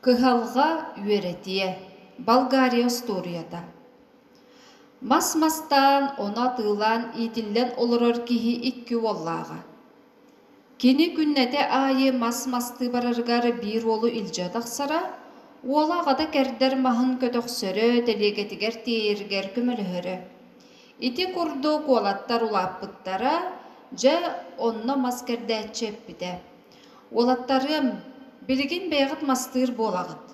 Кыһалҕа үөрэтиэ, Болгария остуоруйата Мас мастаан, ону атыылаан иитиллэн олорор киһи икки уоллааҕа. Кини күннэтэ аайы мас мастыы барарыгар биир уолу илдьэ тахсара, уола аҕата кэрдэр маһын көтөхсөрө, тэлиэгэтигэр тиэйэригэр көмөлөһөрө. Ити курдук уолаттар улааппыттара, дьэ онно мас кэрдээччи эппитэ: Уолаттарыам, билигин бэйэҕит мастыыр буолаҕыт.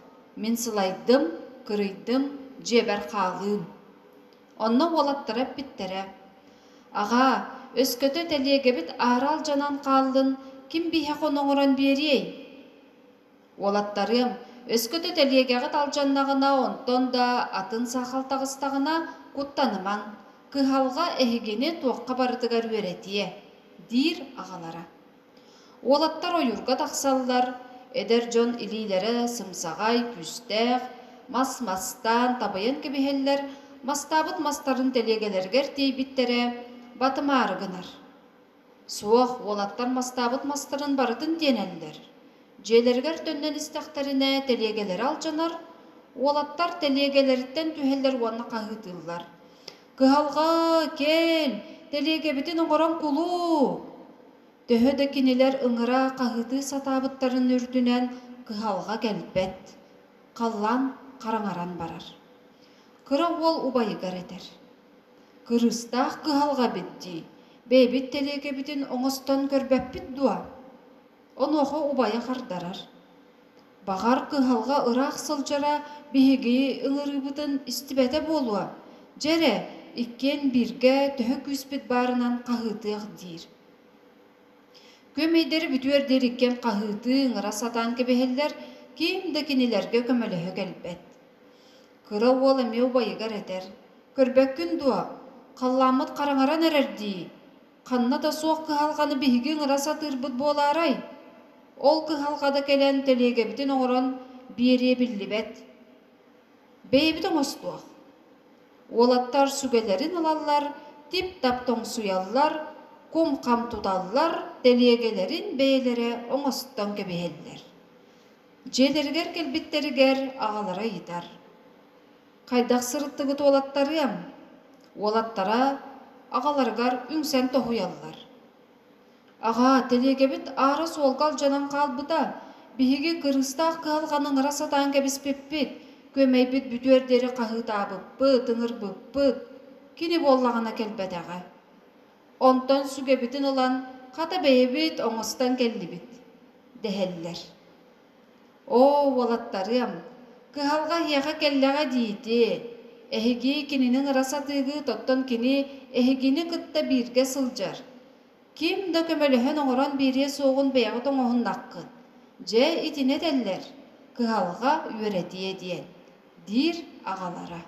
Мин сылайдым, кырыйдым, дьиэбэр хаалыым. Онно уолаттара эппиттэрэ: Аҕаа, өскөтө тэлиэгэбит аара алдьанан хааллын, ким биһиэхэ ону оҥорон биэриэй? Уолаттарыам, өскөтө тэлиэгэҕит алдьаннаҕына, онтон да атын саахал таҕыстаҕына, куттанымаҥ, кыһалҕа эһигини туохха барытыгар үөрэтиэ, диир аҕалара. Уолаттар ойуурга тахсаллар, эдэр дьон илиилэрэ сымсаҕай, күүстээх, мас мастаан табыйан кэбиһэллэр, мастаабыт мастарын тэлиэгэлэригэр тиэйбиттэрэ батымаары гынар. Суох, уолаттар мастаабыт мастарын барытын тиэнэллэр. Дьиэлэригэр төннөн истэхтэринэ тэлиэгэлэрэ алдьанар, уолаттар тэлиэгэлэриттэн түһэллэр уонна хаһыытыыллар: «Кыһалҕа, кэл, тэлиэгэбитин оҥорон кулу!» Төһө да кинилэр ыҥыра хаһыытыы сатаабыттарын үрдүнэн кыһалҕа кэлбэт, халлаан хараҥаран барар. Кыра уол убайыгар этэр: «Кырыыстаах кыһалҕа эбит дии, бэйэбит тэлиэгэбитин оҥостон көрбөппүт дуо?» Онуоха убайа хардарар: «Баҕар, кыһалҕа ыраах сылдьара биһиги ыҥырыыбытын истибэтэ буолуо, дьэ эрэ, иккиэн бииргэ төһө күүспүт баарынан хаһыытыах» диир. Күөмэйдэри бүтүөр диэри иккиэн хаһыытыы, ыҥыра сатаан кэбиһэллэр, ким да кинилэргэ көмөлөһө кэлбэт. Кыра уол эмиэ убайыгар этэр: «Көрбөккүн дуо, халлааммыт хараҥаран эрэр дии, ханна да суох кыһалҕаны биһиги ыҥыра сатыырбыт буолаарай? Ол кыһалҕа да кэлэн тэлиэгэбитин оҥорон биэриэ биллибэт. Бэйэбит оҥостуох. Уолаттар сүгэлэрин ылаллар, тип-тап тоҥсуйаллар, кум-хам туталлар, тэлиэгэлэрин бэйэлэрэ оҥостон кэбиһэллэр. Дьиэлэригэр кэлбиттэригэр аҕалара ыйытар: «Хайдах сырыттыгыт уолаттарыам?» Уолаттара аҕаларыгар үҥсэн тоһуйаллар: «Аҕаа, тэлиэгэбит аара суолга алдьанан хаалбыта, биһиги кырыыстаах кыһалҕаны ыҥыра сатаан кэбиспиппит, күөмэйбит бүтүөр диэри хаһыытаабыппыт, ыҥырбыппыт, кини буоллаҕына кэлбэтэҕэ. Онтон сүгэбитин ылан, хата бэйэбит оҥостон кэллибит» дэһэллэр. «Оо, уолаттарыам, кыһалҕа эһиэхэ кэллэҕэ диити, эһиги кинини ыҥыра сатыыгыт, оттон кини эһигини кытта бииргэ сылдьар. Ким да көмөлөһөн оҥорон биэриэ суоҕун бэйэҕит оҥоһуннаххыт. Дьэ, итини этэллэр, кыһалҕа үөрэтиэ диэн», диир аҕалара.